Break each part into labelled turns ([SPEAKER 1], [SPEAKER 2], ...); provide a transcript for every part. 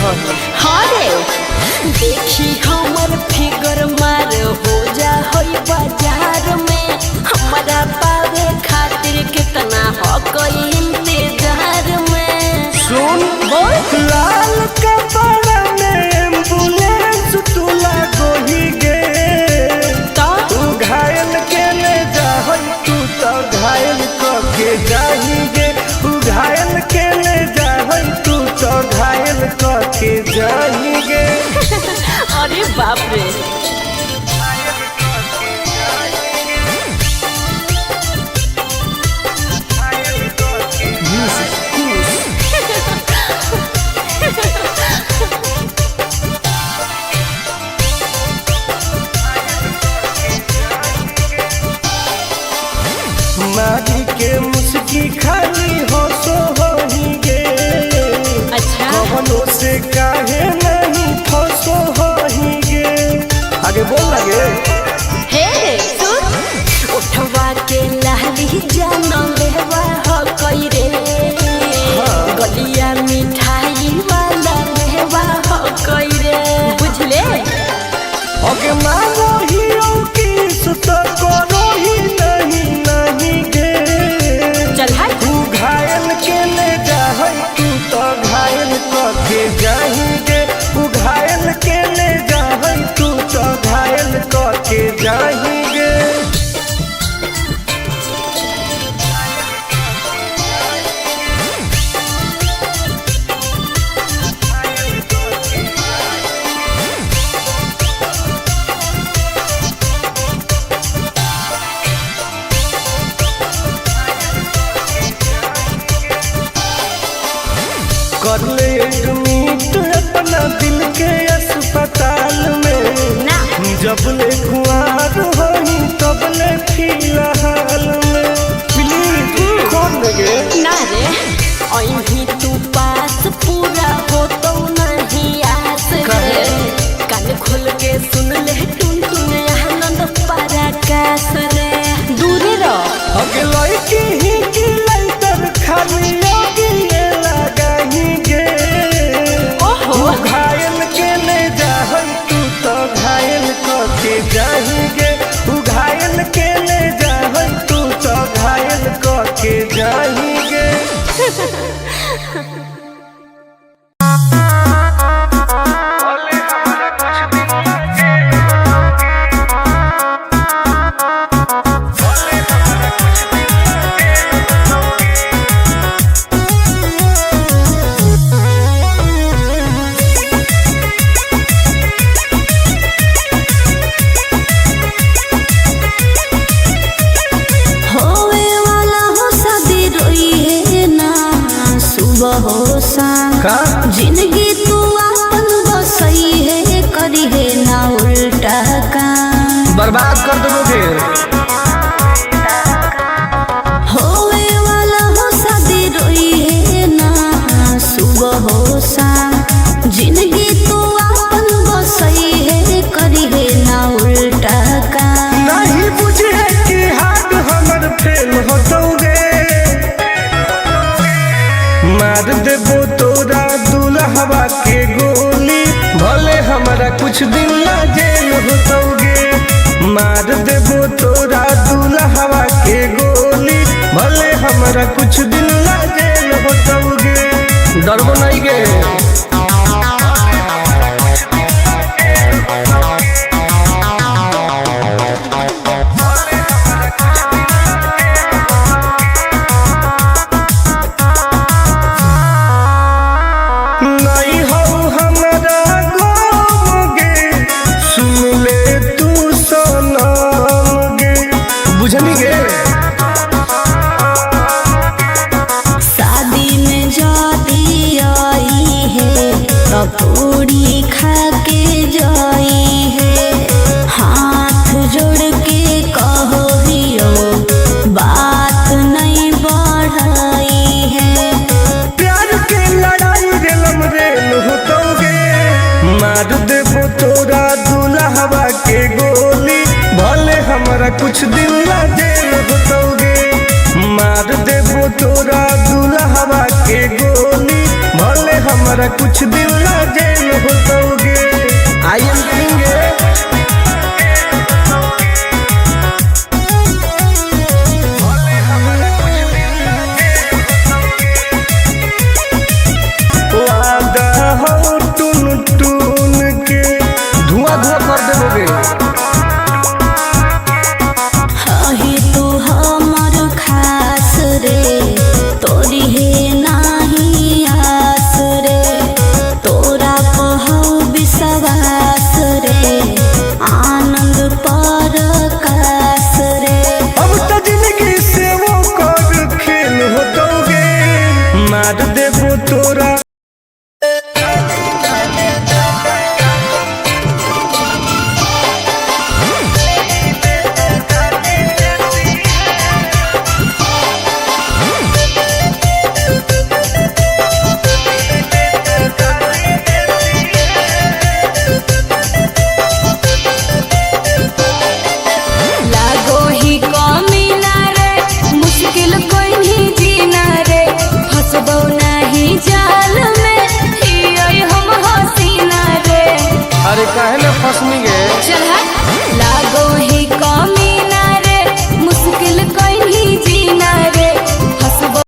[SPEAKER 1] हो।
[SPEAKER 2] हाँ रे, देखी हमर फिगर मार हो जा होई बाजार में। हमरा पावे खातिर कितना हो कोई इंतजार में।
[SPEAKER 1] सुन,
[SPEAKER 2] बोल।
[SPEAKER 1] लाल कपड़ा में एम्बुलेंस तू लागोही गे।
[SPEAKER 2] तो
[SPEAKER 1] तू घायल के ले जाहई, तू तो घायल क के जाही गे। तू घायल के ले जाहई, तू तो घायल क के जाही गे।
[SPEAKER 2] अरे बाप रे।
[SPEAKER 1] मारी के मुस्की खाली हो सो होही गे।
[SPEAKER 2] अच्छा।
[SPEAKER 1] कवनो से काहे नहीं फसो होही गे। आगे बोल लगे।
[SPEAKER 2] हे सुन, उठवा के लाली जान लेवा हो कई रे। गलिया मिठाई वाला लेवा हो कई रे, बुझले।
[SPEAKER 1] ओके मानो ही किस तो करो ही नहीं नहीं गे।
[SPEAKER 2] चल हट।
[SPEAKER 1] तू घायल के ले जाहई, तू तो घायल क के जाही गे। तू घायल के ले जाहई, तू तो घायल क के जाही गे। कर ले एडमिट अपना दिल के अस्पताल में।
[SPEAKER 2] ना।
[SPEAKER 1] जब ले कुआर होही तब ले फिलहाल में। प्लीज कौन लगे।
[SPEAKER 2] ना रे, अही तू पास पूरा हो तो नहीं आस रे।
[SPEAKER 1] काहे?
[SPEAKER 2] कान खोल के सुन ले टुन टुन आनंद पराकाश रे। दूरे रह।
[SPEAKER 1] अगे लड़की ही की लाइटर खाली लगी लगाही गे।
[SPEAKER 2] ओहो।
[SPEAKER 1] तू घायल के ले जाहई, तू तो घायल क के जाही गे। तू घायल के ले जाहई, तू तो घायल क के जाही गे।
[SPEAKER 3] होवे वाला हो शादी रोई है ना सुबह हो शाम।
[SPEAKER 1] का?
[SPEAKER 3] जिंदगी तू अपन बसई है, करी है ना उल्टा काम।
[SPEAKER 1] बर्बाद कर देबो फिर।
[SPEAKER 3] होवे वाला हो शादी रोई है ना सुबह हो शाम। जिंदगी तू अपन बसई है, करी है ना उल्टा काम।
[SPEAKER 1] नहीं बुझे कि हाथ हमर फेल होतौगे। मार देबो तोरा दुल्हवा के गोली, भले हमरा कुछ दिन ला जेल होतौगे। मार देबो तोरा दुल्हवा के गोली, भले हमरा कुछ दिन ला जेल होतौगे। डरबो नहीं गे। नहीं हो हमरा गम गे, सुन ले तू सनम गे। बुझनी गे।
[SPEAKER 3] शादी में जाती आई है तो पूरी खा के जाई है। हाथ जोड़ के कहो हियो बात नहीं बढ़ाई है।
[SPEAKER 1] प्यार के लड़ाई रेलम रेल होतौगे। मार देबो तोरा दुल्हवा के गोली, भले हमरा कुछ दिन ला जेल होतौगे। मार देबो तोरा दुल्हवा के गोली, भले हमरा हमरा कुछ दिन ला जेल होतौगे। I am king. वादा हो टुन टुन के धुआं धुआं कर देबोगे।
[SPEAKER 3] हही तू हमर खास रे, तोरी हे नाही आस रे, तोरा पहौ विश्वास रे, आनंद पर कास रे।
[SPEAKER 1] अब तो जिंदगी से वो कर खेल होतौगे, मार देबो तोरा।
[SPEAKER 4] लागो ही कमी ना रे, मुश्किल कोई नहीं जीना रे, फसबो नहीं जाल में हियै हम हसीना रे।
[SPEAKER 1] अरे काहे ना फसनी गे?
[SPEAKER 4] चल हट। लागो ही कमी ना रे, मुश्किल कोई नहीं जीना रे, फसबो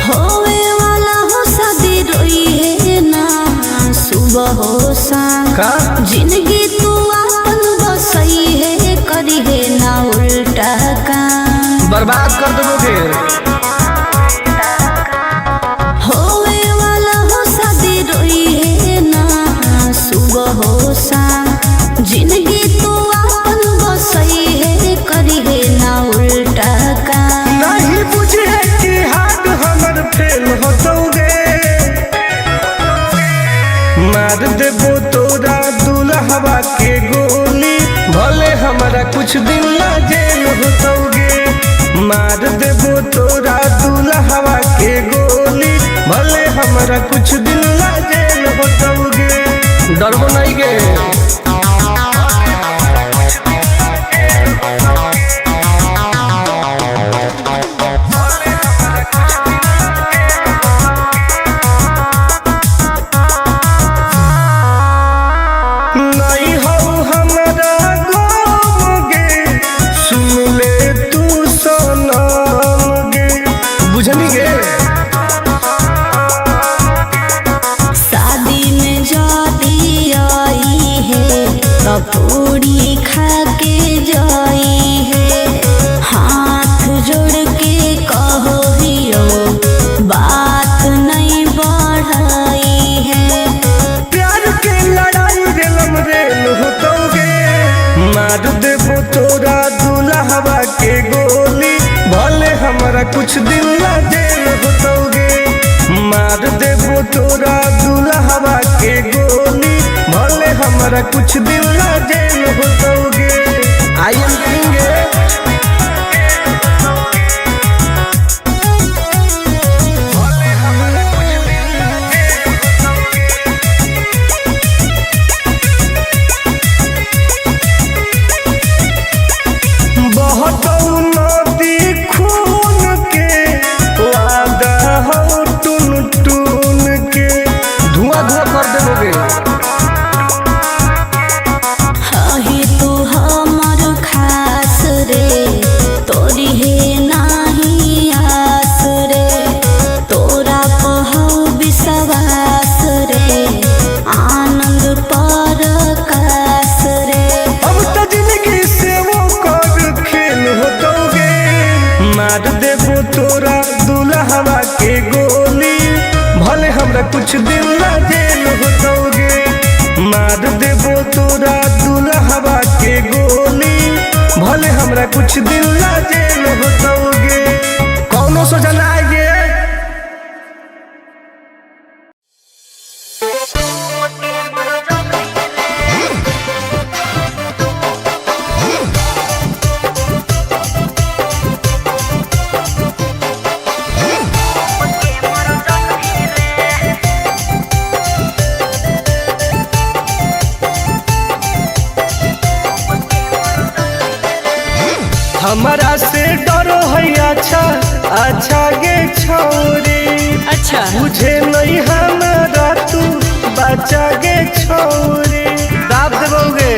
[SPEAKER 3] होवे वाला हो शादी रोई है ना सुबह हो शाम,
[SPEAKER 1] का?
[SPEAKER 3] जिंदगी तू आपन बसई है, करी है ना उल्टा काम।
[SPEAKER 1] बर्बाद कर देबोगे।
[SPEAKER 3] होवे वाला हो शादी रोई है ना सुबह हो शाम, जिंदगी तू आपन बसई है, करी है ना उल्टा काम।
[SPEAKER 1] नहीं बुझे कि हाथ हमर फेल होतौगे, मार देबो तोरा दुल्हवा के गोली, भले हमरा कुछ दिन ला जेल होतौगे। मार देबो तोरा दुल्हवा के गोली, भले हमरा कुछ दिन ला जेल होतौगे। डरबो नहीं गे। नहीं हो हमरा गम गे, सुन ले तू सनम गे, बुझनी गे?
[SPEAKER 3] शादी में जाती आई है तो पूरी खा के जाई है, हाथ जोड़ के कहो हियो बात नहीं बढ़ाई है।
[SPEAKER 1] प्यार के लड़ाई रेलम रेल होतौगे, मार देबो तोरा दुल्हवा के गोली, भले हमरा कुछ दिन ला जेल होतौगे। मार देबो तोरा दुल्हवा के गोली, भले हमरा कुछ दिन ला जेल होतौगे। I am king. बहतौ नदी खून के, वादा हो टुन टुन के, धुआं धुआं कर देबोगे।
[SPEAKER 3] हही तू हमर खास रे, तोरी हे नाही आस रे, तोरा पहौ विश्वास रे, आनंद पर कास रे।
[SPEAKER 1] अब तो जिंदगी से वो कर खेल होतौगे, मार देबो तोरा दुल्हवा के गोली, भले हमरा कुछ दिन ला जेल होतौगे। मार देबो तोरा दुल्हवा के गोली, भले हमरा कुछ दिन ला जेल होतौगे। कौनो सोचा ना आइए। हमारा से डरो है अच्छा अच्छा गे छौरी।
[SPEAKER 2] अच्छा।
[SPEAKER 1] बुझे नहीं हमारा तू बच्चा गे छौरी, दाब देबोगे।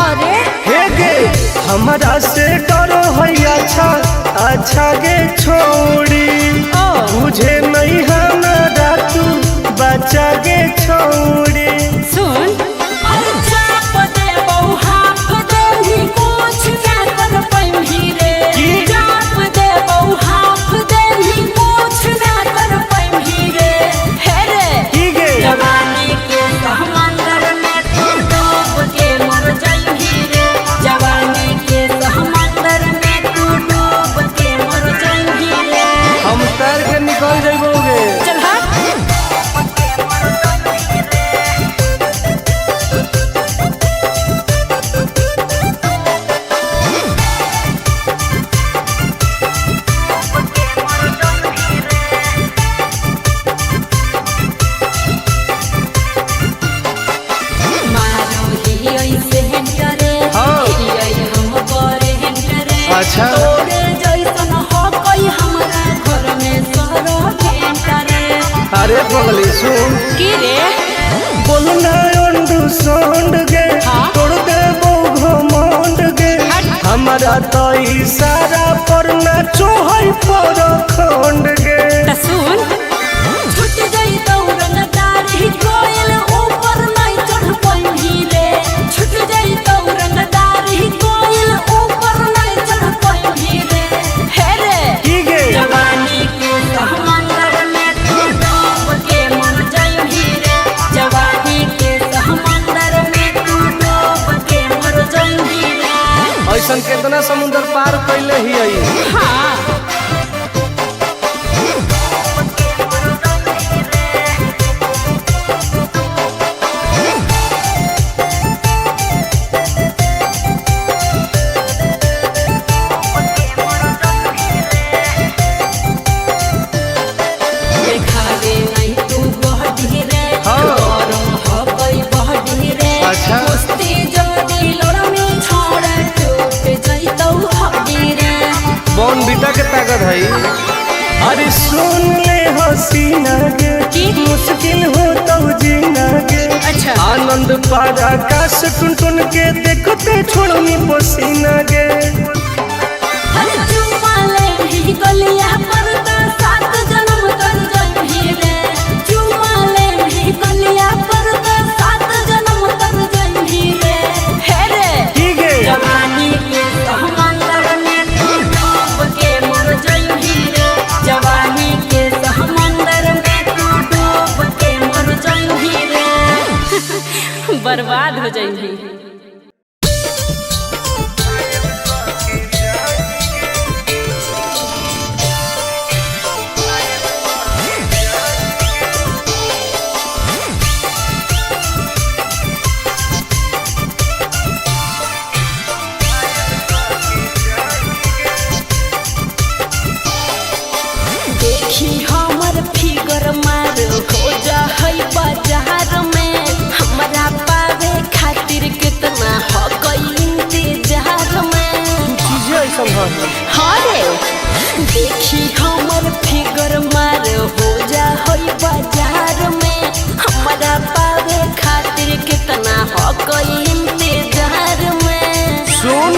[SPEAKER 2] अरे
[SPEAKER 1] हे गे, हमारा से डरो है अच्छा अच्छा गे छौरी।
[SPEAKER 2] ओ।
[SPEAKER 1] बुझे नहीं हमारा तू बच्चा गे छौरी।
[SPEAKER 2] सुन, अरे चाप दे बहु हाफ देही, कुछ ना कर पैम्ही रे।
[SPEAKER 1] की?
[SPEAKER 2] चाप दे बहु हाफ देही, कुछ ना कर पैम्ही रे। हे रे।
[SPEAKER 1] की गे?
[SPEAKER 2] जवानी के समंदर में तू डूब के मर जाइही रे। जवानी के समंदर में तू डूब के मर जाइही रे।
[SPEAKER 1] हम तैर के निकल जइबोगे।
[SPEAKER 2] चल हट। मारो ही ऐसे करे।
[SPEAKER 1] हाँ।
[SPEAKER 2] ही हम करे करे।
[SPEAKER 1] अच्छा।
[SPEAKER 2] तोरे जैसन हो कोई हमरा घर में सरो करे।
[SPEAKER 1] अरे पगली सुन।
[SPEAKER 2] की रे?
[SPEAKER 1] बोलना अंडू सोंड गे।
[SPEAKER 2] हाँ?
[SPEAKER 1] तोड़ दे घमंड गे।
[SPEAKER 2] हट।
[SPEAKER 1] हमारा तो इशारा पर नाचो है पर खंड गे।
[SPEAKER 2] त सुन, छूट गई तौरंगदारी कोयल ऊपर नहीं चढ़ पैही रे। छूट गई तौरंगदारी कोयल ऊपर नहीं चढ़ पैही रे। हे रे।
[SPEAKER 1] की गे?
[SPEAKER 2] जवानी के समंदर में तू डूब के मर जाइही रे। जवानी के समंदर में तू डूब के मर जाइही रे।
[SPEAKER 1] ऐसन केतना समुंदर पार कैले ही आई।
[SPEAKER 2] हाँ। देखावे नहीं तू बहडी रे।
[SPEAKER 1] हाँ।
[SPEAKER 2] गरम हो गई बहडी रे।
[SPEAKER 1] अच्छा।
[SPEAKER 2] कुश्ती जदी लड़मी छोड़ टूट जइतौ हड्डी रे।
[SPEAKER 1] बॉन बीटा के ताकत है। अरे सुन ले हसीना गे।
[SPEAKER 2] की?
[SPEAKER 1] मुश्किल हो तो जीना गे।
[SPEAKER 2] अच्छा।
[SPEAKER 1] आनंद पार आकाश टुन टुन के देखते छोड़नी पसीना गे।
[SPEAKER 2] हर चुम्मा ले ही गलिया पर त सात जन्म कर जइही रे। चुम्मा ले ही गलिया पर त सात जन्म कर जइही रे। हे रे।
[SPEAKER 1] की गे?
[SPEAKER 2] जवानी के समंदर में तू डूब के मर जइही रे। जवानी के समंदर में तू डूब के मर जइही रे। बर्बाद हो जइही। देखी हमर फिगर मार हो जा है बाजार में। हमरा पावे खातिर कितना हो गई इंतजार में।
[SPEAKER 1] चीजें ऐसन है।
[SPEAKER 2] हाँ रे। देखी हमर फिगर मार हो जा है बाजार में। हमरा पावे खातिर कितना हो गई इंतजार में।
[SPEAKER 1] सुन,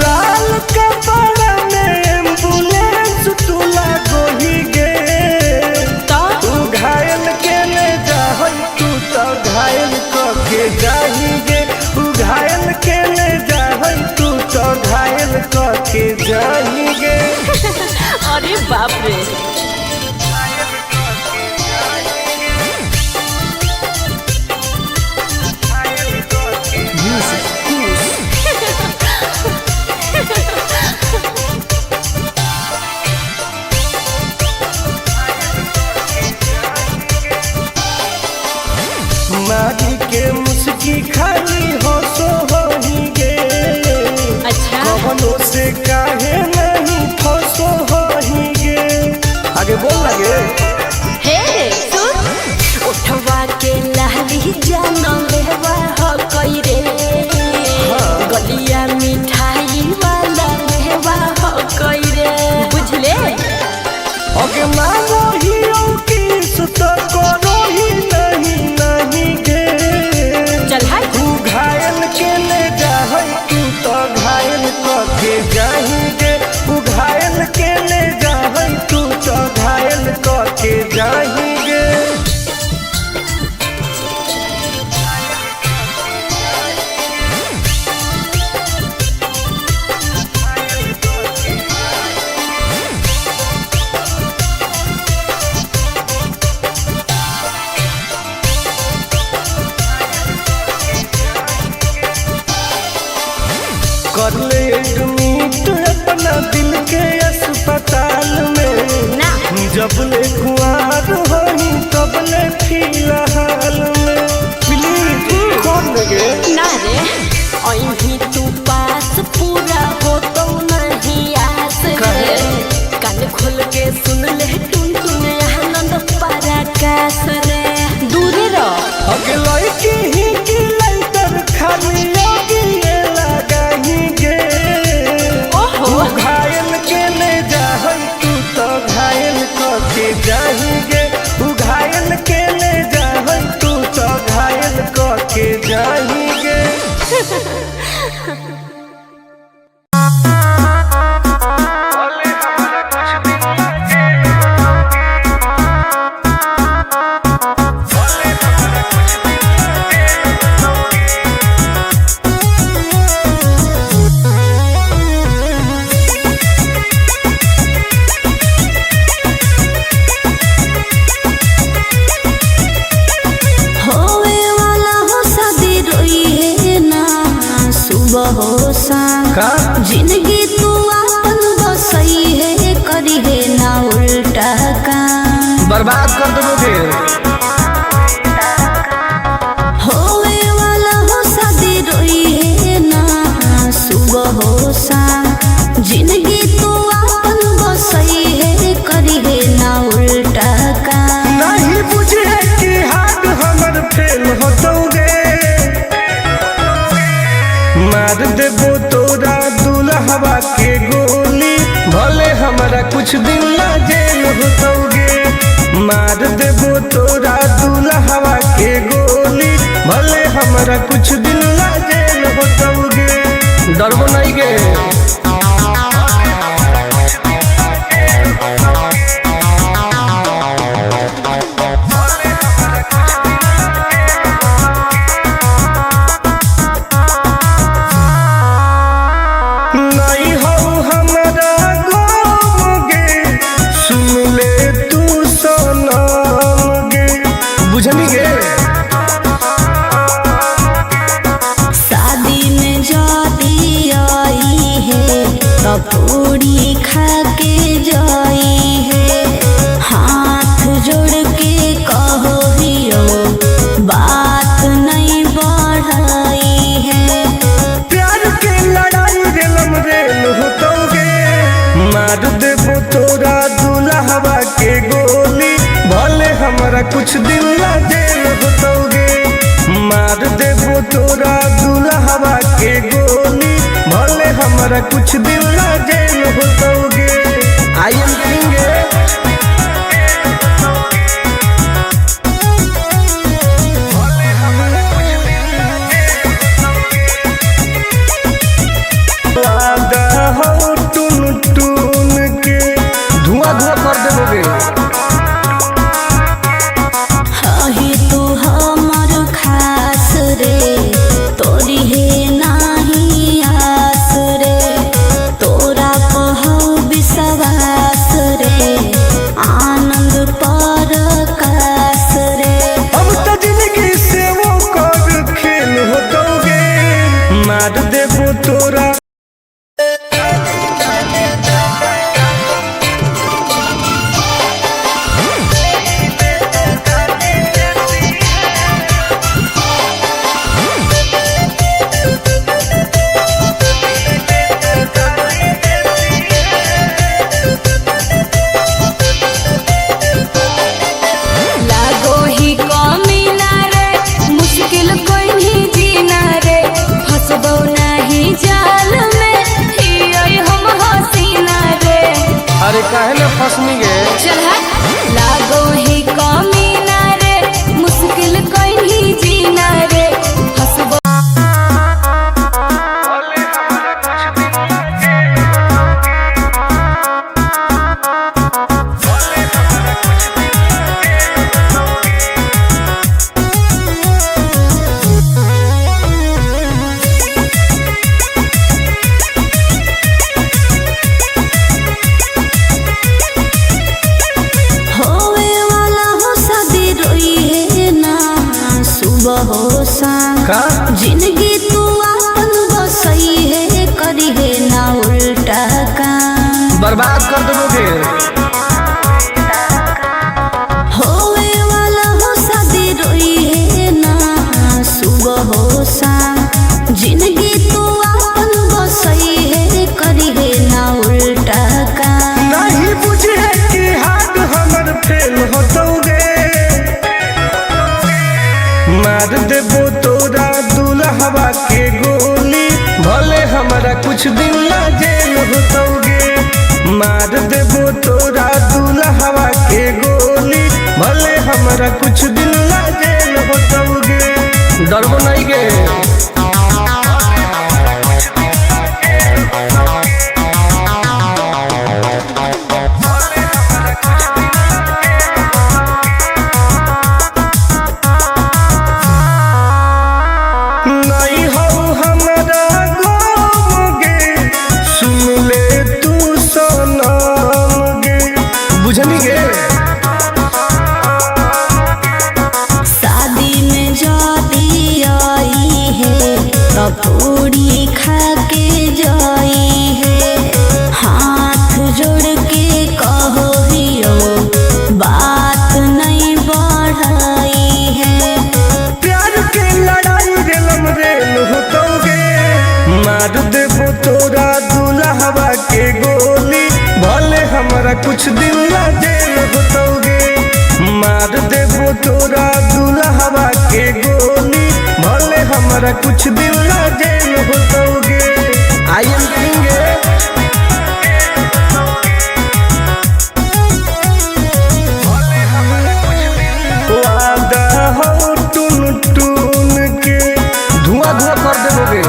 [SPEAKER 1] लाल कपड़ा में एम्बुलेंस तू लागोही गे।
[SPEAKER 2] तो
[SPEAKER 1] तू घायल के ले जाहई तू तो घायल क के जाही गे। तू घायल के ले जाहई तू तो घायल क के जाही गे।
[SPEAKER 2] अरे बाप रे।
[SPEAKER 1] कर ले एडमिट अपना दिल के अस्पताल में।
[SPEAKER 2] ना।
[SPEAKER 1] जब ले कुआर होई तब ले फिलहाल में। प्लीज खोल देंगे।
[SPEAKER 2] ना रे, अही तू पास पूरा हो तो नहीं आस रे। कान खोल के सुन ले टुन टुन आनंद पराकाश रे, दूरे रह।
[SPEAKER 1] अगले की ही की लाइटर खाली आगे लगाही गे।
[SPEAKER 2] ओहो।
[SPEAKER 1] घायल के ले जाहई तू तो घायल क के जाही गे। उ घायल के ले जाहई तू तो घायल क के जाही गे।
[SPEAKER 3] होवे वाला हो शादी रोई है ना सुबह हो शाम।
[SPEAKER 1] का?
[SPEAKER 3] जिंदगी तू आपन बसई है, करी है ना उल्टा काम।
[SPEAKER 1] बर्बाद कर देबोगे।
[SPEAKER 3] होवे वाला हो शादी रोई है ना सुबह हो शाम। जिंदगी तू आपन बसई है, करी है ना उल्टा काम।
[SPEAKER 1] नहीं बुझे कि हाथ हमर फेल होतौगे। मार देबो तोरा दुल्हवा के गोली, भले हमरा कुछ दिन ला जेल होतौगे। मार देबो तोरा दुल्हवा के गोली, भले हमरा कुछ दिन ला जेल होतौगे। डरबो नहीं गे। नहीं हो हमरा गम गे, सुन ले तू सनम गे। बुझनी गे।
[SPEAKER 3] शादी में जाती आई है तो पूरी खा के जाई है। हाथ जोड़ के कहो हियो बात नहीं बढ़ाई है।
[SPEAKER 1] प्यार के लड़ाई रेलम रेल होतौगे। मार देबो तोरा दुल्हवा के गोली, भले हमरा कुछ दिन ला जेल होतौगे। मार देबो तोरा दुल्हवा के गोली, भले हमरा कुछ दिन ला जेल होतौगे। I am king. वादा हो टुन टुन के धुआं धुआं कर देबोगे।
[SPEAKER 3] हही तू हमर खास रे, तोरी है नाही आस रे। तोरा पहौ विश्वास रे, आनंद पर कास रे।
[SPEAKER 1] अब तो जिंदगी से वो कर खेल होतौगे। मार देबो तोरा।
[SPEAKER 4] लागो ही कमी ना रे, मुश्किल कोई नहीं जीना रे। फसबो नहीं जाल में हियै हम हसीना रे।
[SPEAKER 1] अरे काहे ना फसनी गे।
[SPEAKER 4] चल हट। लागो ही कमी ना रे, मुश्किल कोई नहीं जीना रे। फसबो
[SPEAKER 3] होवे वाला हो
[SPEAKER 1] कुछ दिन ला जेल होतौगे। मार देबो तोरा दुल्हवा के गोली, भले हमरा कुछ दिन ला जेल होतौगे। डरबो नहीं गे। नहीं हो हमरा गम गे, सुन ले तू सनम गे, बुझनी गे।
[SPEAKER 3] शादी में जाती आई है तब पूरी खा के जाई है, हाथ जोड़ के कहो हियो बात नहीं बढ़ाई है।
[SPEAKER 1] प्यार के लड़ाई रेलम रेल होतौगे। मार देबो तोरा दुल्हवा के गोली, भले हमरा कुछ दिन ला जेल होतौगे। मार देबो तोरा दुल्हवा के गोली, भले हमरा कुछ दिन ला जेल होतौगे। I am king. वादा हो टून टून के धुआं धुआं कर देबोगे।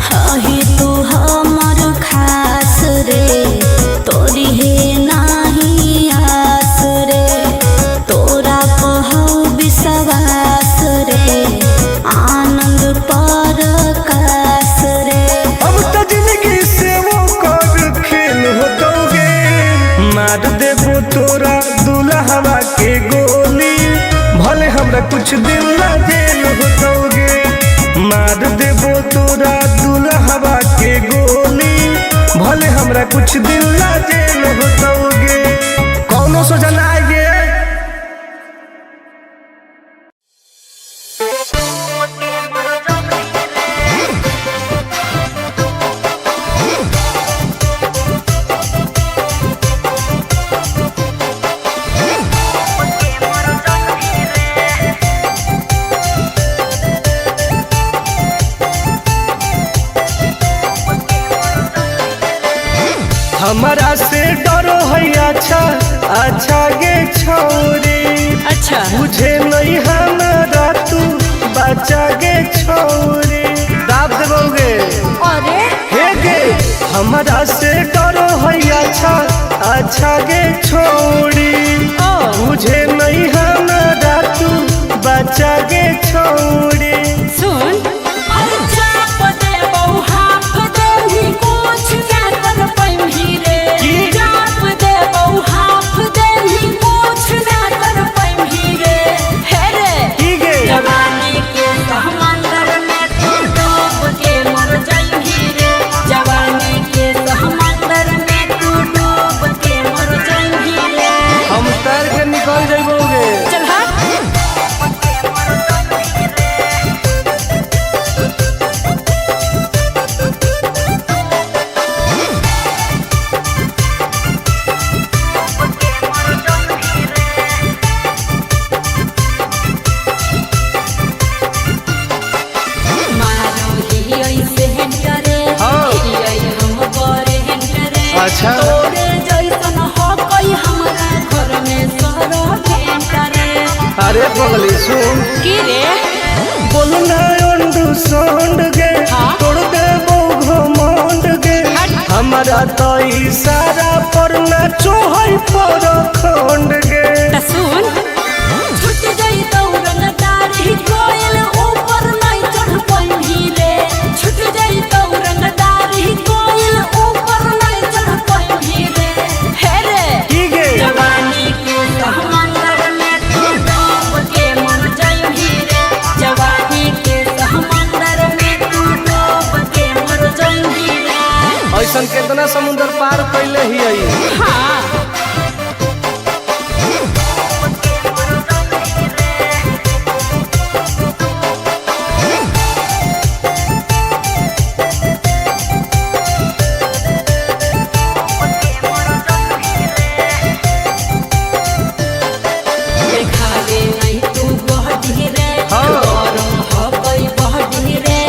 [SPEAKER 3] हही तू हमर खास रे, तोरी हे नाही आस रे, तोरा पहौ विश्वास रे, आनंद पर कास रे।
[SPEAKER 1] अब तो जिंदगी से वो कर खेल होतौगे। मार देबो तोरा दुल्हवा के गोली, भले हमरा कुछ दिन ला जेल होतौगे। मार देबो तोरा दुल्हवा के गोली, भले हमरा कुछ दिन ला जेल होतौगे। कौनो सोचा ना आगे। हमारा से डरो है अच्छा अच्छा गे छौरी,
[SPEAKER 2] अच्छा
[SPEAKER 1] बुझे नहीं हमारा तू बच्चा गे छौरी, दाब देबोगे।
[SPEAKER 2] अरे
[SPEAKER 1] हे गे हमारा से डरो है अच्छा अच्छा गे छौरी,
[SPEAKER 2] ओ
[SPEAKER 1] बुझे नहीं हमारा तू बच्चा गे छौरी।
[SPEAKER 2] सुन चाप दे बहु हाफ देही कुछ ना कर पैम्ही रे,
[SPEAKER 1] की?
[SPEAKER 2] चाप दे बहु हाफ देही कुछ ना कर पैम्ही रे। हे रे
[SPEAKER 1] की गे
[SPEAKER 2] जवानी के समंदर में तू डूब के मर जाइही रे, जवानी के समंदर में तू डूब के मर जाइही रे।
[SPEAKER 1] हम तैर के निकल जइबोगे।
[SPEAKER 2] चल हट। मारो ही ऐसे करे,
[SPEAKER 1] हाँ।
[SPEAKER 2] ही हम बरे करे।
[SPEAKER 1] अच्छा।
[SPEAKER 2] तोरे जैसन हो कोई हमरा घर में सरो करे।
[SPEAKER 1] अरे पगली सुन
[SPEAKER 2] की रे
[SPEAKER 1] बोलना अंडू सोंड गे,
[SPEAKER 2] हाँ?
[SPEAKER 1] तोड़ देबो घमंड गे,
[SPEAKER 2] हट।
[SPEAKER 1] हमारा तो इशारा पर नाचो है पर खंड गे।
[SPEAKER 2] त सुन छूट जाई दौड़न दाढ़ी कोयल ऊपर नहीं चढ़ पैम्ही रे, छूट जाई दौड़न दाढ़ी कोयल ऊपर नहीं चढ़ पैम्ही रे। हे रे
[SPEAKER 1] की गे
[SPEAKER 2] जवानी के समंदर में तू डूब के मर जाइही रे, जवानी के समंदर में तू डूब के मर जाइही रे।
[SPEAKER 1] ऐसन केतना समुंदर पार कैले ही आई।
[SPEAKER 2] हाँ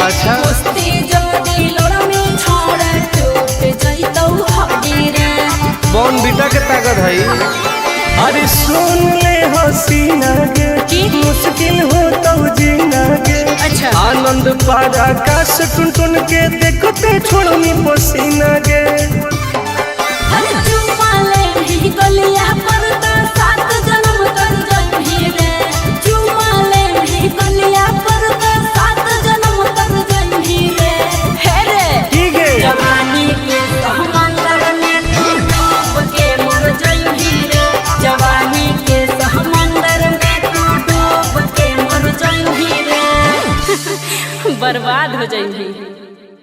[SPEAKER 1] अच्छा। जिला के ताकत है। अरे सुन ले हसीना गे, मुश्किल हो तो जीना गे।
[SPEAKER 2] अच्छा।
[SPEAKER 1] आनंद पार आकाश टुन टुन के देखते छोड़नी पसीना गे।
[SPEAKER 2] अरे चुम्मा ले भी गलिया पर तो सात जन्म तर जइभी रे। चुम्मा ले भी गलिया पर तो सात जन्म तर जइभी रे। हे रे
[SPEAKER 1] की गे?
[SPEAKER 2] जवानी के समंदर में तू डूब के मर जइभी रे। जवानी के समंदर में तू डूब के मर जइभी रे, बर्बाद हो जइभी।